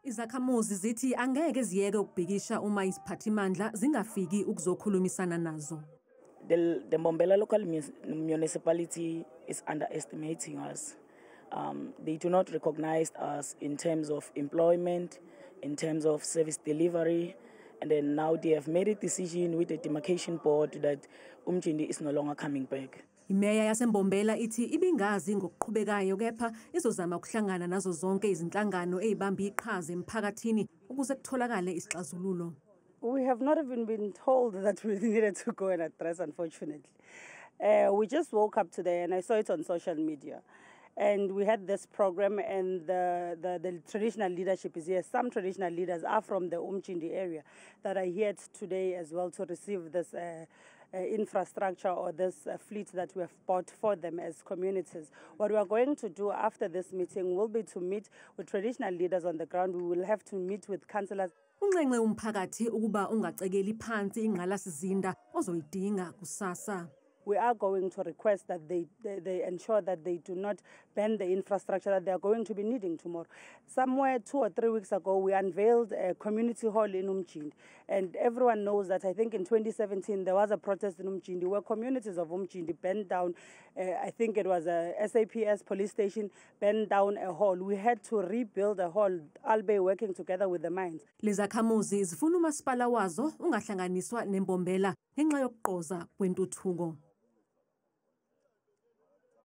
Izakhamuzi zithi angeke ziyeke ukubhikisha uma iziphathimandla zingafiki ukuzokhulumisana nazo. The Mbombela local municipality is underestimating us. They do not recognize us in terms of employment, in terms of service delivery, and then now they have made a decision with the demarcation board that Umjini is no longer coming back. Imeya yaseMbombela ithi ibingazi ngokuqhubekayo kepha izozama ukuhlangana nazo zonke izinhlangano ezibamba iqhaza emphakathini ukuze kutholakale isixazululo. We have not even been told that we needed to go and address, unfortunately. We just woke up today and I saw it on social media. And we had this program and the traditional leadership is here. Some traditional leaders are from the Umjini area that are here today as well to receive this infrastructure or this fleet that we have bought for them as communities. What we are going to do after this meeting will be to meet with traditional leaders on the ground. We will have to meet with councillors. Unxenxe umphakathi ukuba ungacekeli phansi ingqalasizinda ozoyidinga kusasa. We are going to request that they ensure that they do not ban the infrastructure that they are going to be needing tomorrow. Somewhere 2 or 3 weeks ago, we unveiled a community hall in Umjini. And everyone knows that I think in 2017, there was a protest in Umjini where communities of Umjini burned down, I think it was a SAPS police station, burned down a hall. We had to rebuild a hall, Albay working together with the mines. Lezakhamuzi zifuna umasipala wazo ungahlanganiswa neMbombela ngenxa yokuqoza kwentuthuko.